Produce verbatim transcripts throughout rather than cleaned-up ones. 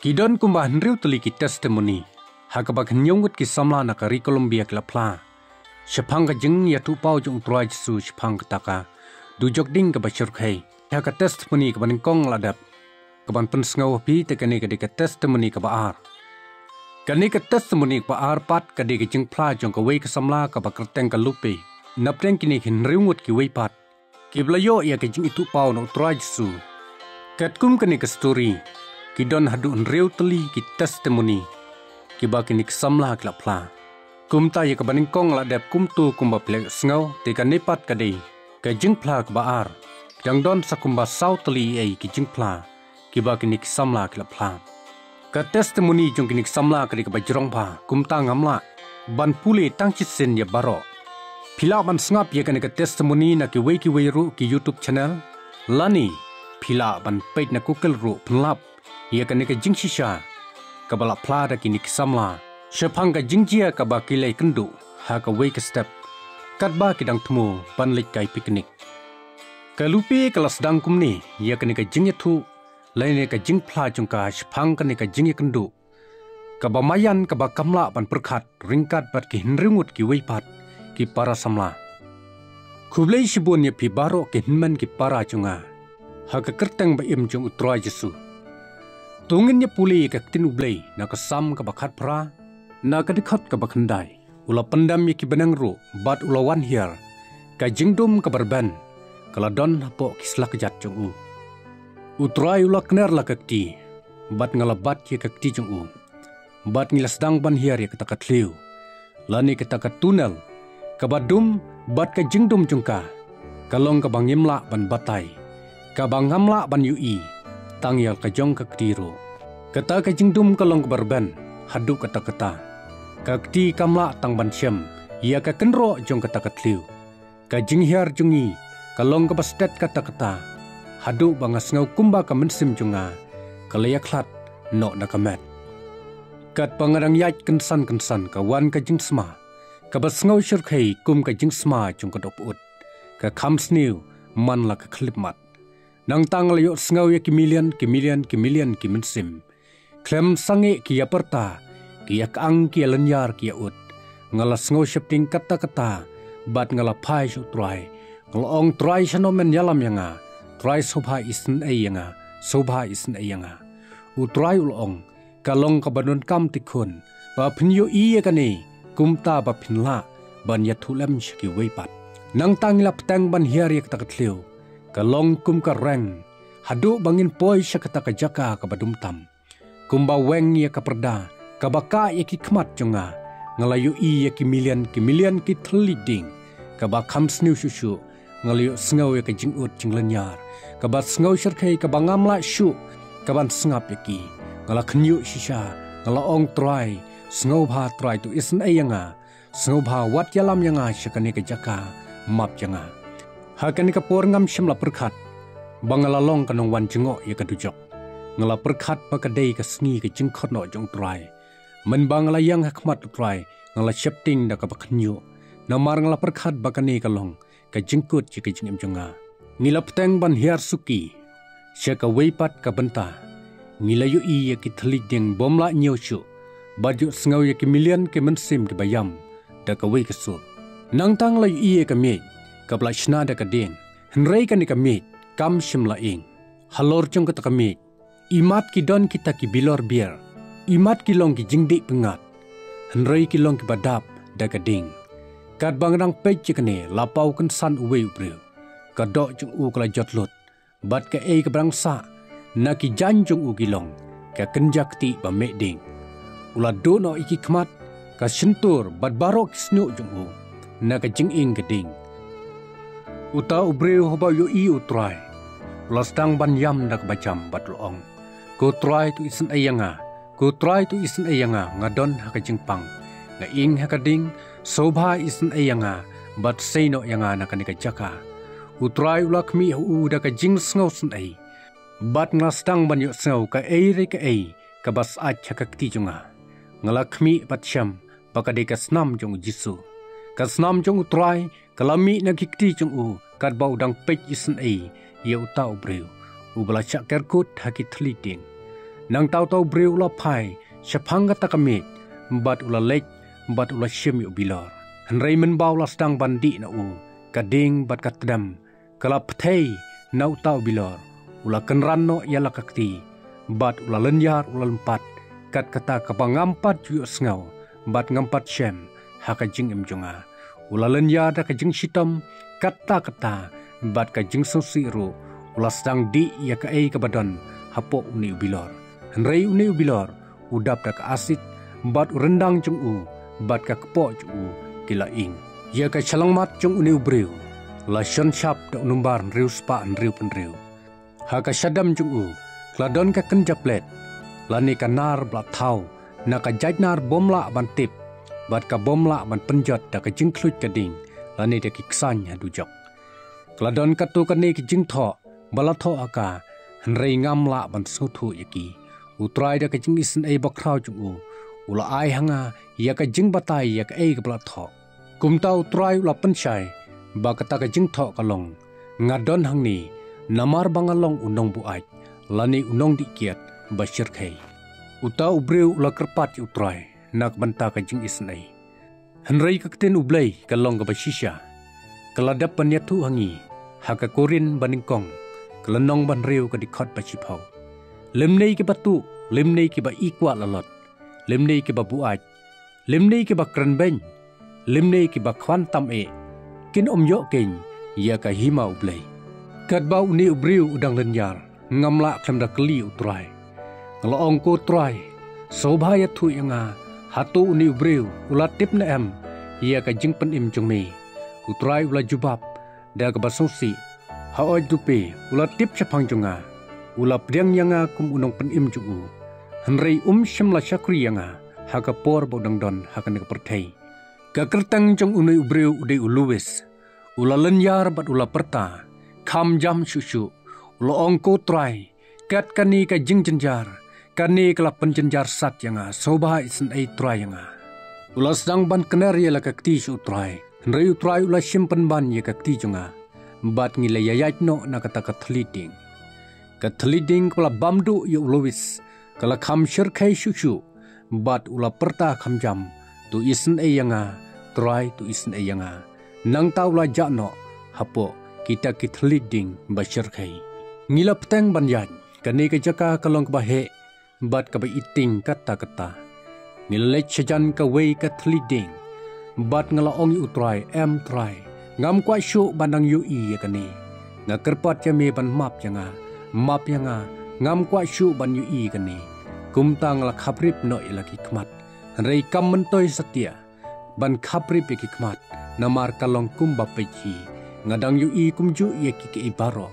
Ki don kumba hynriew tylli ki testimony ha kaba ki hynñiew ngut ki samla na ka ri Colombia ki la phla shaphang ka jingïathuhpaw jong U Trai Jisu shaphang kata ka dujok ding kaba shyrkhei. Ha ka testimony kaba nyngkong la dep, kaban pynsngew ha phi te kane ka dei ka testimony kaba ar. Kane ka testimony kaba ar pat ka dei ka jingphla jong kawei ka samla kaba kyrteng ka Lupe. Napdeng kine ki hynriew ngut kiwei pat kiba la ïoh ïa ka jingïathuhpaw na U Trai Jisu. Katkum kane ka story, ki don haduh hynriew tylli ki testimony kiba kine ki samla ki la phla. Kumta ïa kaba nyngkong la dep kumto kumba phi la sngew, te kane pat ka dei ka jingphla kaba ar. Ki dang don sa kumba saw tylli ei ki jingphla kiba kine ki samla ki la phla. Ka testimony jong kine ki samla ka dei kaba jrong bha, kumta ngam lah ban pule tang shisien ïa baroh. Phi lah ban sngap ïa kane ka testimony na kiwei kiwei ruh ki YouTube channel, lane phi lah ban peit na Google ruh phin lap ïa kane ka jingshisha kaba la phla da kine ki samla shaphang ka jingjia kaba ki la ïakynduh ha kawei ka step katba ki dang thmu ban leit kai picnic. Ka Lupe ka la sdang kumne ïa kane ka jingïathuh lane ka jingphla jong ka shaphang kane ka jingïakynduh kaba maïan kaba kam lah ban pyrkhat ryngkat bad ki hynriew ngut kiwei pat ki para samla. Khublei shibun ïa phi baroh ki hynmen ki para jong nga ha ka kyrteng ba im jong U Trai Jisu. To ngin ïa pule ïa ka ktien U Blei na ka Salm kaba khatphra, na ka dkhot kaba khyndai. U la pyndem ïa ki bneng ruh bad u la wan hiar. Ka jingdum kaba rben ka la don hapoh ki slajat jong u. U Trai u la kner la ka kti, bad nga la bat ïa ka kti jong u. Bad ngi la sdang ban hiar ïa kata ka thliew lane kata ka tunnel kaba dum, bad ka jingdum jong ka ka long kaba ngim lah ban batai, kaba ngam lah ban ïohi tang ïa ka jong ka kti ruh. Kata ka jingdum ka long kaba rben haduh katta katta. Ka kti kam lah tang ban shem ïa ka kynroh jong kata ka thliew. Ka jinghiar jong ngi ka long kaba stet katta katta, haduh ba nga sngew kumba ka mynsiem jong nga ka la ïakhlad noh na ka met. Katba nga dang ïaid kynsan kynsan, ka wan ka jingsma kaba sngew shyrkhei kum ka jingsma jong ka dohpyut, ka kham sniew man la ka khyllipmat. Nangta nga la ïohsngew ïa ki million ki million ki million ki mynsiem khlem sangeh ki ïa pyrta, ki ïa kyang, ki ïa lynñiar, ki ïa ud. Nga la sngew sheptieng katta katta bad nga la phai sha U Trai. Nga la ong, Trai, shano men ïalam ïa nga? Trai, sngewbha isynei ïa nga, sngewbha isynei ïa nga. U Trai u la ong, ka long kaba donkam tikhun ba phin ïohi ïa kane, kumta ba phin lah ban ïathuh lem sha kiwei pat. Nangta ngi la bteng ban hiar ïa kata ka thliew. Ka long kum ka reng haduh ba ngin poi sha kata ka jaka kaba dum tam. Kumba weng ïa ka pyrda kaba kah ïa ki khmat jong nga, nga la ïohi ïa ki million ki million ki thylliej dieng kaba kham sniew shuh shuh. Nga la ïohsngew ïa ka jingud jinglynñiar kaba sngew shyrkhei kaba ngam lah shuh kaban sngap ïa ki. Nga la khynñiuh shisha, nga la ong, Trai, sngewbha Trai, to isynei ïa nga. Sngewbha wat ïalam ïa nga sha kane ka jaka map jong nga. Ha kane ka por ngam shym la pyrkhat ba nga la long ka nongwan jngoh ïa ka dujok. Nga la pyrkhat ba ka dei ka sngi ka jingkhot noh jong U Trai. Mynba nga la ïeng ha khmat U Trai, nga la sheptieng da kaba khynñiuh, namar nga la pyrkhat ba kane ka long ka jingkut ïa ka jingim jong nga. Ngi la bteng ban hiar suki sha kawei pat ka bynta. Ngi la ïohi ïa ki thylliej dieng bym lah ñiew shuh, bad ïohsngew ïa ki million ki mynsiem kiba ïam da kawei ka sur. Nangta nga la ïohi ïa ka miej kaba la shna da ka dieng, hynrei kane ka miej kam shym la ing. Halor jong kata ka miej imat ki don kita ki bilor bier, imat ki long ki jingdih pyngngad, hynrei ki long kiba dap da ka dieng. Katba nga dang peit ïa kane, la paw kynsan uwei u briew. Ka doh jong u ka la jot lut, bad kaei kaba dang sah na ki jaiñ jong u ki long ka kynja ktieh ba meh dieng. U la duh noh ïa ki khmat, ka shyntur bad baroh ki shñiuh jong u na ka jinging ka dieng. Uta u briew haba u ïohi U Trai, u la sdang ban ïam da kaba jam bad u la ong, Ko Trai, to isynei ïa nga. Ko Trai, to isynei ïa nga, nga don ha ka jingpang, nga ing ha ka dieng. Sngewbha isynei ïa nga bad sei noh ïa nga na kane ka jaka. U Trai u la khmih ha u da ka jingsngew synei, bad nga la sdang ban ïohsngew kaei re kaei kaba sah ha ka kti jong nga. Nga la khmih bad shem ba ka dei ka snam jong U Jisu. Ka snam jong U Trai ka la mih na ki kti jong u katba u dang peit isynei ïa uta u briew uba la shah kerkut ha ki thylliej dieng. Nangta uta u briew u la phai shaphang kata ka miej, bad u la leit, bad u la shim ïa u bilor. Hynrei mynba u la sdang ban dih na u, ka dieng bad ka tdem ka la pthei na uta u bilor. U la kynran noh ïa la ka kti, bad u la lynñiar, u la lympat, kat kata kaba ngam pat ju ïohsngew bad ngam pat shem ha ka jingim jong nga. U la lynñiar da ka jingshitom katta katta bad ka jingsngewsih ruh. U la sdang dih ïa kaei kaba don hapoh une u bilor. Hynrei une u bilor u dap da ka asid, bad u ryndang jong u bad ka kpoh jong u ki la ing. Ïa ka shyllangmat jong une u briew la shon shap da u nombar hynriew spah hynriew phew hynriew. Ha ka shadem jong u ka la don ka kynja plet, lane ka nar ba la thaw na ka jaitnar bym lah ban tip, bad ka bym lah ban pynjot da ka jingkhluit ka dieng, lane da ki ksain ha dujok. Ka la don katto katne ki jingthoh ba la thoh ha ka, hynrei ngam lah ban sngewthuh ïa ki. U Trai da ka jingisynei bakhraw jong u, u la ai ha nga ïa ka jingbatai ïa kaei kaba la thoh. Kumta u Trai u la pynshai ba kata ka jingthoh ka long, nga don hangne namar ba nga long u nongbuaid, lane u nongdih kiad ba shyrkhei. Uta u briew u la kyrpad ïa u Trai na ka bynta ka jingisynei. Hynrei ka ktien U Blei ka long kaba shisha. Ka la dep ban ïathuh ha ngi ha ka Korinth banyngkong, ka lynnong ba hynriew, ka dkhot ba shiphew. Lymne kiba tuh, lymne kiba ikwah lalot, lymne kiba buaid, lymne kiba kren beiñ, lymne kiba khwan tam eh, kin ym ïoh keiñ ïa ka hima U Blei. Katba une u briew u dang lynñiar, ngam lah khlem da kylli u Trai. Nga la ong, ko Trai, sngewbha ïathuh ïa nga, hato une u briew u la tip ne em ïa ka jingpynim jong me? U Trai u la jubab da kaba sngewsih, haoid ruh phi, u la tip shaphang jong nga. U la pdiang ïa nga kum u nongpynim jong u, hynrei um shym la shakri ïa nga ha ka por ba u dang don ha kane ka pyrthei. Ka kyrteng jong une u briew u dei u Lois. U la lynñiar bad u la pyrta, kham jam shuh shuh. U la ong, ko Trai, kat kane ka jingjynjar, kane ka la pynjynjar sat ïa nga, sngewbha isynei Trai ïa nga. U la sdang ban kner ïa la ka kti sha u Trai, hynrei u Trai u la shim pynban ïa ka kti jong nga, bad ngi la ïaid noh na kata ka thylli dieng. Ka thylli dieng kaba la bam duh ïa u Lois ka la kham shyrkhei shuh shuh, bad u la pyrta kham jam, to isynei ïa nga, Trai, to isynei ïa nga. Nangta u la jah noh hapoh kita ki thylli dieng ba shyrkhei. Ngi la bteng ban ïaid, kane ka jaka ka long kaba heh bad kaba iting katta katta. Ngi la leit shajan kawei ka thylli dieng, bad nga la ong ïa u Trai, em Trai, ngam kwah shuh ban dang ïohi ïa kane. Nga kyrpad ïa me ban map ïa nga, map ïa nga, ngam kwah shuh ban ïohi ïa kane. Kumta nga la khaprip noh ïa la ki khmat, hynrei kam myntoi satia ban khaprip ïa ki khmat, namar ka long kumba peit hi. Nga dang ïohi kumjuh ïa ki, ki baroh.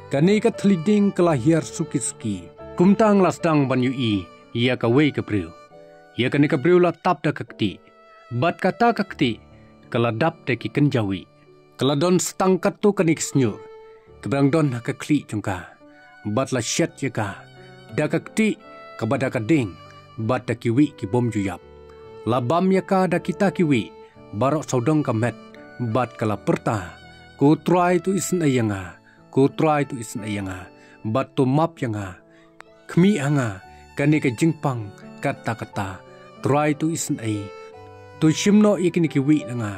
Kane ka thylli dieng ka la hiar suki suki. Kumta nga la sdang ban ïohi ïa kawei ka briew. Ïa kane ka briew la tap da ka ktieh, bad kata ka ktieh ka la dap da ki kynja wieh. Ka la don sa tang katto katne ki shñiuh kiba dang don ha ka khlieh jong ka, bad la shet ïa ka da ka ktieh kaba da ka dieng, bad da ki wieh ki bym ju ïap. La bam ïa ka da kita ki wieh baroh sawdong ka met, bad ka la pyrta, ko Trai, to isynei ïa nga, ko Trai, to isynei ïa nga, bad to map ïa nga. Khmih ha nga kane ka jingpang katta katta, Trai, to isynei. To shim noh ïa kine ki wieh na nga,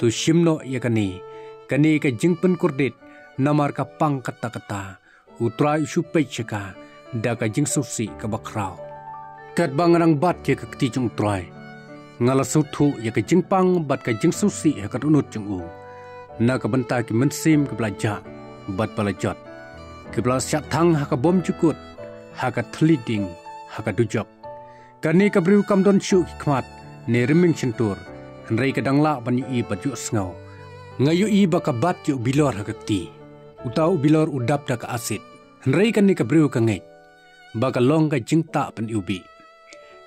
to shim noh ïa kane, kane ka jingpynkordit, namar ka pang katta katta. U Trai u shu peit sha ka da ka jingsngewsih kaba khraw. Katba nga nang bat ïa ka kti jong u Trai, nga la sngewthuh ïa ka jingpang bad ka jingsngewsih ha ka dohnud jong u, na ka bynta ki mynsiem kiba la jah bad ba la jot, kiba la shah thang ha ka bymjukut, ha ka thylli dieng, ha ka dujok. Kane ka briew kam don shuh ki khmat ne rmiang shyntur, hynrei ka dang lah ban ïohi bad ïohsngew. Nga ïohi ba ka bat ïa u bilor ha ka kti. Uta u bilor u dap da ka asid, hynrei kane ka briew ka ngeit ba ka long ka jingtah pyniwbih.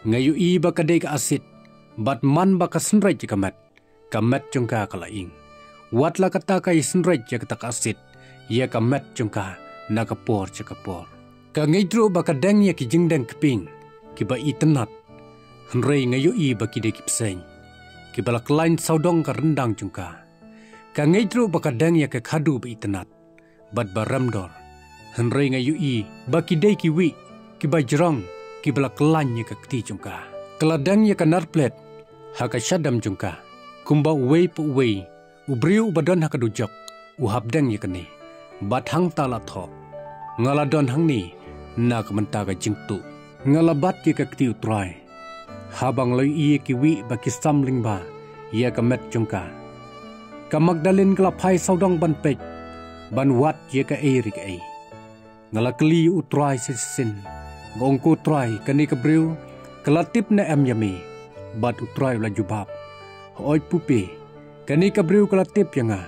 Nga ïohi ba ka dei ka asid, bad man ba ka synreit ïa ka met, ka met jong ka ka la ing. Wat la kata ka ïasynreit ïa kata ka asid ïa ka met jong ka na ka por sha ka por. Ka ngeit ruh ba ka deng ïa ki jingdeng kpieng kiba itynnad, hynrei nga ïohi ba ki dei ki bseiñ kiba la khlaiñ sawdong ka ryndang jong ka. Ka ngeit ruh ba ka deng ïa ka khadu ba itynnad bad ba remdor, hynrei nga ïohi ba ki dei ki wieh kiba jrong kiba la kyllain ïa ka kti jong ka. Ka la deng ïa ka nar plet ha ka shadem jong ka. Kumba uwei pa uwei u briew uba don ha ka dujok u hap deng ïa kane. Bad hangta la thoh, nga la don hangne na ka bynta ka jingtuh. Nga la bat ïa ka kti U Trai. Haba nga la ïohi ïa kiwei ba ki sam lyngba ïa ka met jong ka. Ka Magdalin ka la phai sawdong ban peit, ban wad ïa kaei re kaei. Nga la kylli ïa U Trai sa shisien. Nga ong, ko Trai, kane ka briew ka la tip ne em ïa me? Bad U Trai u la jubab, hooid pupe, kane ka briew ka la tip ïa nga.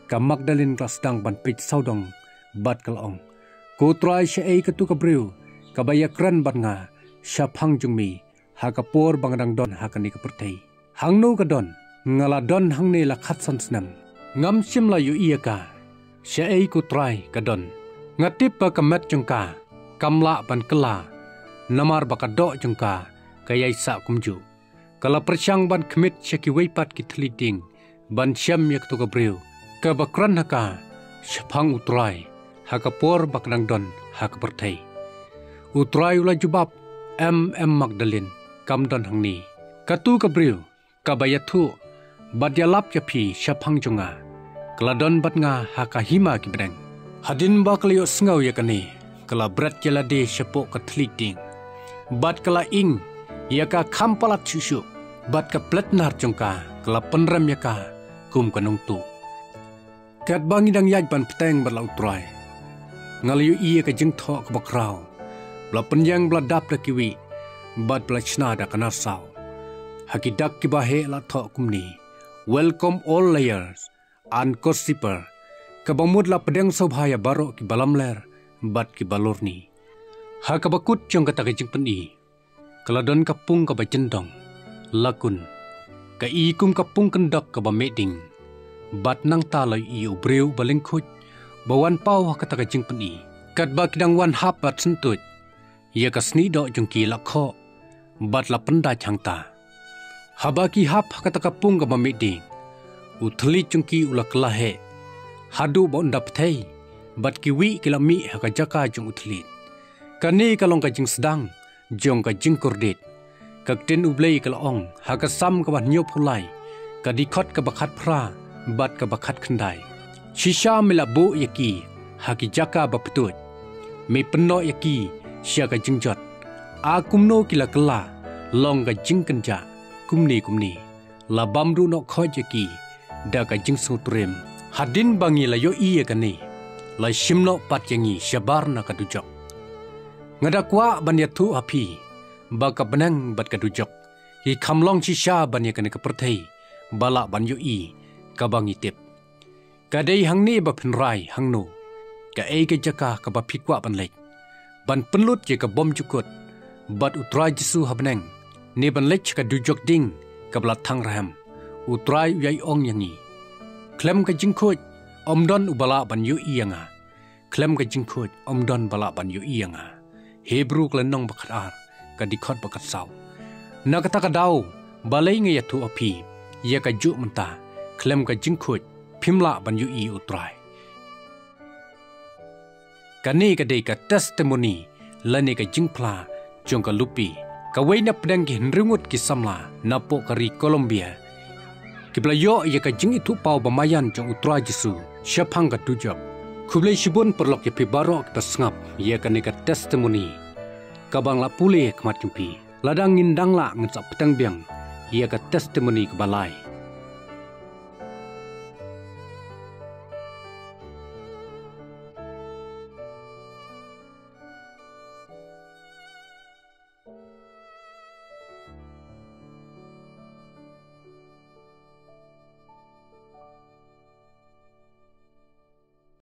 Ka Magdalin ka la sdang ban peit sawdong bad ka la ong, ko Trai, shaei katu ka briew kaba ïakren bad nga shaphang jong me ha ka por ba nga dang don ha kane ka pyrthei? Hangno ka don? Nga la don hangne la khatsan snem. Ngam shym la ïohi ïa ka. Shaei ko Trai ka don? Nga tip ba ka met jong ka kam lah ban kylla, namar ba ka doh jong ka ka ïai sah kumjuh. Ka la pyrshang ban khmih sha kiwei pat ki thylliej dieng ban shem ïa kato ka briew kaba kren ha ka shaphang U Trai ha ka por ba ka dang don ha ka pyrthei. U Trai u la jubab, em, em Magdalin, kam don hangne. Katu ka briew kaba ïathuh bad ïalap ïa phi shaphang jong nga, ka la don bad nga ha ka hima ki bneng. Hadien ba ka la ïohsngew ïa kane, ka la bret ïa lade shapoh ka thylliej dieng, bad ka la ing ïa ka kham palat shuh shuh, bad ka plet nar jong ka ka la pynrem ïa ka kum ka nongtuh. Katba ngi dang ïaid ban bteng bad la U Trai, nga la ïohi ïa ka jingthoh kaba khraw ba la pynïeng ba la dap da kiwei bad ba la shna da ka nar saw. Ha ki dak kiba heh la thoh kumne, welcome all layers and gossiper, kaba mut la pdiang sngewbha ïa baroh kiba lamler bad kiba lorni. Ha kaba kut jong kata ka jingpyni, ka la don ka pung kaba jyndong, la kun, ka i kum ka pung kyndok kaba meh ding. Bad nangta la ïohi ïa u briew ba lyngkhuid ba wan paw ha kata ka jingpyni. Katba ki dang wan hap bad syntuid, ïa ka snieh doh jong ki la khoh bad la pyndait hangta. Haba ki hap ha kata ka pung kaba meh ding, u thylliej jong ki u la kylla heh haduh ba un da pyrthei, bad kiwei ki la mih ha ka jaka jong u thylliej. Kane ka long ka jingsdang jong ka jingkordit. Ka ktien U Blei ka la ong ha ka Salm kaba hynñiewphew lai, ka dkhot kaba khatphra bad kaba khatkhyndai, shisha me la buh ïa ki ha ki jaka ba pyntuid, me pynnoh ïa ki sha ka jingjot. A kumno ki la kylla long ka jingkynjah kumne kumne, la bam duh noh khoit ïa ki da ka jingsngewtriem. Hadien ba ngi la ïohi ïa kane, la shim noh pat ïa ngi shabar na ka dujok. Nga da kwah ban ïathuh ha phi ba ka bneng bad ka dujok ki kham long shisha ban ïa kane ka pyrthei ba lah ban ïohi kaba ngi tip. Ka dei hangne ba phin rai hangno, kaei ka jaka kaba phi kwah ban leit, ban pynlut ïa ka bymjukut bad U Trai Jisu ha bneng, ne ban leit sha ka dujok ding kaba la thang rhem. U Trai u ïai ong ïa ngi, khlem ka jingkhuid ym don uba lah ban ïohi ïa nga. Khlem ka jingkhuid ym don ba lah ban ïohi ïa nga. Hebru ka lynnong ba khatar, ka dkhot ba khatsaw. Na kata ka daw, balei nga ïathuh ha phi ïa kajuh mynta, khlem ka jingkhuid phim lah ban ïohi ïa U Trai. Kane ka dei ka testimony lane ka jingphla jong ka Lupi, kawei na pdeng ki hynriew ngut ki samla napoh ka ri Colombia, kiba la ïoh ïa ka jingithuhpaw ba maïan jong U Trai Jisu shaphang ka dujok. Khublei shibun paralok ïa phi baroh kiba sngap ïa kane ka testimony kaba nga la pule ha khmat jong phi. Lada ngin dang lah, ngin sa bteng biang ïa ka testimony kaba lai.